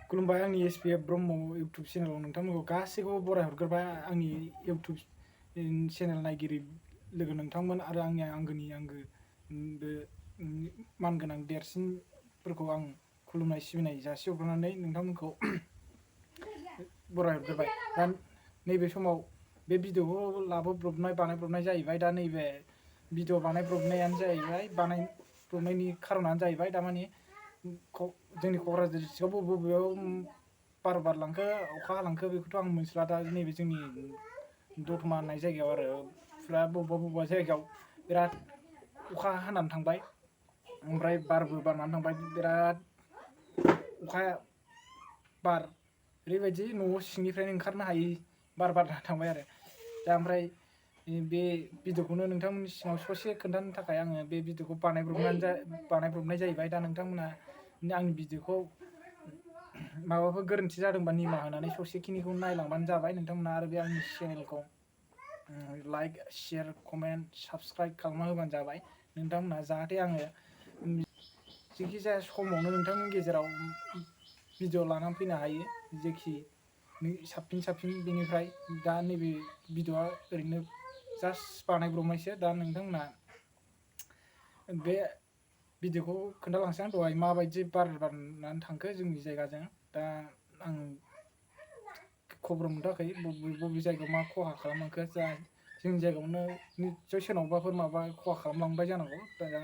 खुलुमबाय आंनि SPF Brahma YouTube चेनेलाव नोंथांमोनखौ गासैखौबो बराय हरग्रोबाय आंनि इउटुब चेनेल नायगिरि लोगो नोंथांमोन आरो आंनि आंगो मानगोनां देरसिनफोरखौ आं खुलुमनाय सिबिनाय जासिहरग्रोनानै नोंथांमोनखौ बराय हरग्रोबाय। दा नैबे समाव बे भिडिअखौ लाबोब्रबनाय बानायब्रबनाय जाहैबाय। दा नैबे भिडिअ बानायब्रबनायानो जाहैबाय बानायब्रबनायनि खारनानो जाहैबाय दामानि जोंनि क'क्राझार डिस्ट्रिक्टआव बबेयाव बार बारलांखो अखा हालांखो बेखौथ' आं मिथिला। दा नैबे जोंनि दतमा होननाय जायगायाव आरो फुरा बबेबा जायगायाव बिराद अखा हानानै थांबाय, ओमफ्राय बारबो बारनानै थांबाय। बिराद अखा बार ओरैबायदि न' सिंनिफ्रायनो ओंखारनो हायि बार बारनानै थांबाय आरो दा ओमफ्राय बे भिडिअखौनो नोंथांमोननि सिगाङाव ससे खोन्थानो थाखाय आङो बे भिडिअखौ बानायब्रबनाय जाहैबाय। दा नोंथांमोना आंनि भिडिअखौ माबाफोर गोरोन्थि जादोंबा निमाहा होनानै ससेखिनिखौ नायलांबानो जाबाय नोंथांमोना। आरो बे आंनि चेनेलखौ लाइक शेयार कमेन्ट साबस्क्राइब खालामना होबानो जाबाय नोंथांमोना, जाहाथे आङो जेखि जाया समावनो नोंथांमोननि गेजेराव भिडिअ लानानै फैनो हायो जेखि साबसिन बेनिफ्राय। दा नैबे भिडिअआ ओरैनो जास्ट बानायब्रबनायसो। दा नोंथांमोना बे भिडिअखौ खोन्थालांसै आं दहाय माबायदि बार बारनानै थांखो जोंनि जायगाजों। दा आं खबर मोनथ'वाखै बबे जायगायाव मा खहा खालामलांखो। जोंनि जायगायावनो निस्सय सोरनावबाफोर माबा खहा खालामलांबाय जानांगौ। दा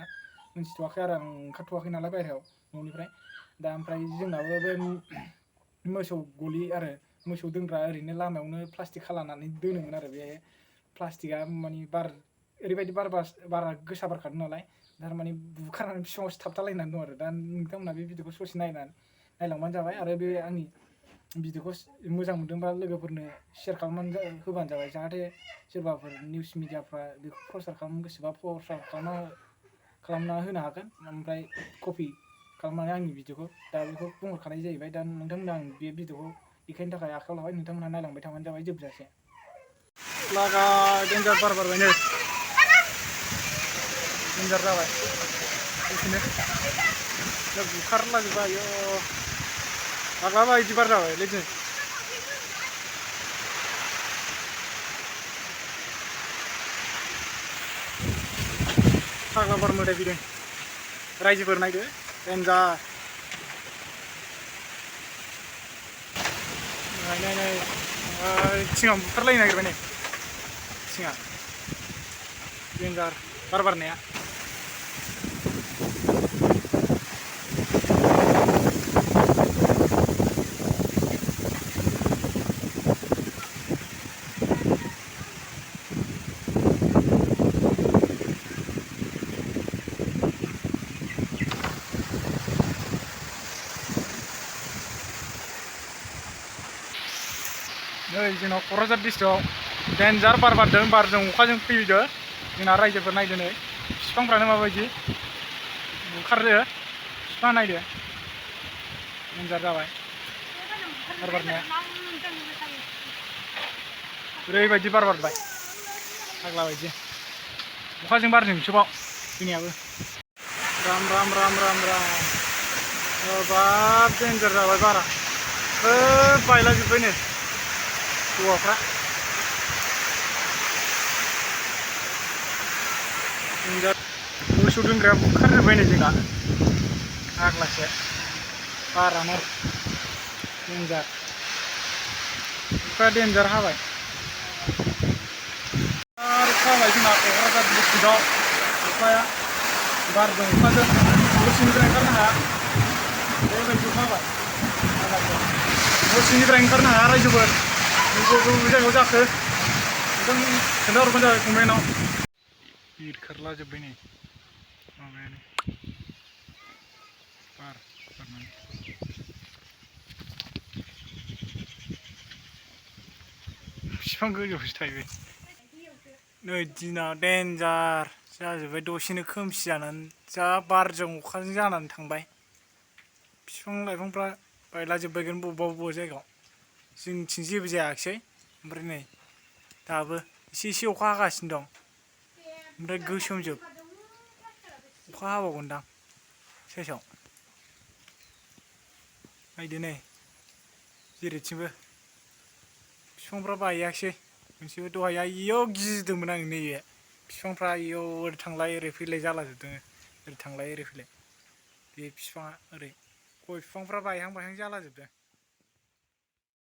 मिन्थिथ'वाखै आरो आं ओंखारथ'वाखै नालाय बायहेरायाव न'निफ्राय। दा ओमफ्राय जोंनाबो बे मोसौ गलि आरो मोसौ दोनग्रा ओरैनो लामायावनो प्लास्टिक खालामनानै दोनोमोन आरो बे प्लास्टिकआ मानि ओरैबायदि बारा गोसा बारखादों नालाय थारमानि बुखारनानै बिफाङावसो थाबथालायनानै दं आरो। दा नोंथांमोना बे भिडिअखौ ससे नायलांबानो जाबाय। आरो बे आंनि भिडिअखौ मोजां मोनदोंबा लोगोफोरनो शेयार खालामनानै होबानो जाबाय, जाहाथे सोरबाफोर निउस मिडियाफ्रा बेखौ प्रसार खालामनो गोसोबा प्रसार खालामना होनो हागोन। ओमफ्राय कपि खालामनानै आंनि भिडिअखौ दा बेखौ बुंहरखानाय जाहैबाय। दा नोंथांमोना आं बे भिडिअखौ देखायनो थाखाय आखायाव लाबाय, नोंथांमोना नायलांबाय थाबानो जाबाय जोबजासे। लागा डेन्जार बार बारबायनो, डेन्जार जाबाय बिदिनो बुखारलाजोब्बाय। आयौ फाग्ला बिदि बार जाबाय लोगो। फाग्ला बार मोदाय फैदों। रायजोफोर नायदो डेन्जार। नाय थिङाव बुखारलायनो नागिरबाय नै, थिङा डेन्जार बार बारनाया। नै जोंनाव क'क्राझार डिस्ट्रिक्टआव डेन्जार बार बारदों, बारजों अखाजों फैदो जोंना रायजोफोर। नायदो नै बिफांफ्रानो माबायदि बुखारदो, बिफां नायदो डेन्जार जाबाय बार बारनाया। ओरैबायदि बार बारबाय फाग्ला बायदि, अखाजों बारजोंसोबाव जोंनियाबो। राम राम राम राम राम बाब डेन्जार जाबाय बारा। बायलाजोब्बायनो औवाफ्रा। मोसौ दोनग्राया बुखारजोब्बायनो जोंना, फाग्लासो बारानो डेन्जार। अखाया डेन्जार हाबाय आरो हाबाय जोंना क'क्राझार डिस्ट्रिक्टआव अखाया बारजों अखाजों न' सिंनिफ्राय ओंखारनो हाया ओरैबायदि अखा हाबाय। न' सिंनिफ्राय ओंखारनो हाया रायजोफोर। बबे जायगायाव जाखो नोंथां खोन्थाहरबानो जाबाय कमेन्टआव। बिरखारलाजोब्बाय नै माबायानो बार बारनानै। बिफां गोजौआवसो थाहैबाय। नै दिना डेन्जार जाजोब्बाय, दसेनो खोमसि जानानै जा बारजों अखाजों जानानै थांबाय। बिफां लाइफांफ्रा बायलाजोब्बायगोन बबेबा जायगायाव। जोंनिथिं जेबो जायाखिसै, ओमफ्राय नै दाबो एसे अखा हागासिनो दं, ओमफ्राय गोसोमजोब अखा हाबावगोनदां सेसाव। नायदो नै जेरैथिंबो बिफांफ्रा बायाखिसै मोनसेबो दहाय इयाव गिदोंमोन आं नैबे बिफांफ्रा इयाव ओरै थांलाय ओरै फैलाय जालाजोबदों ओरै थांलाय ओरै फैलाय बे बिफाङा ओरै गय बिफांफ्रा बायहां जालाजोबदों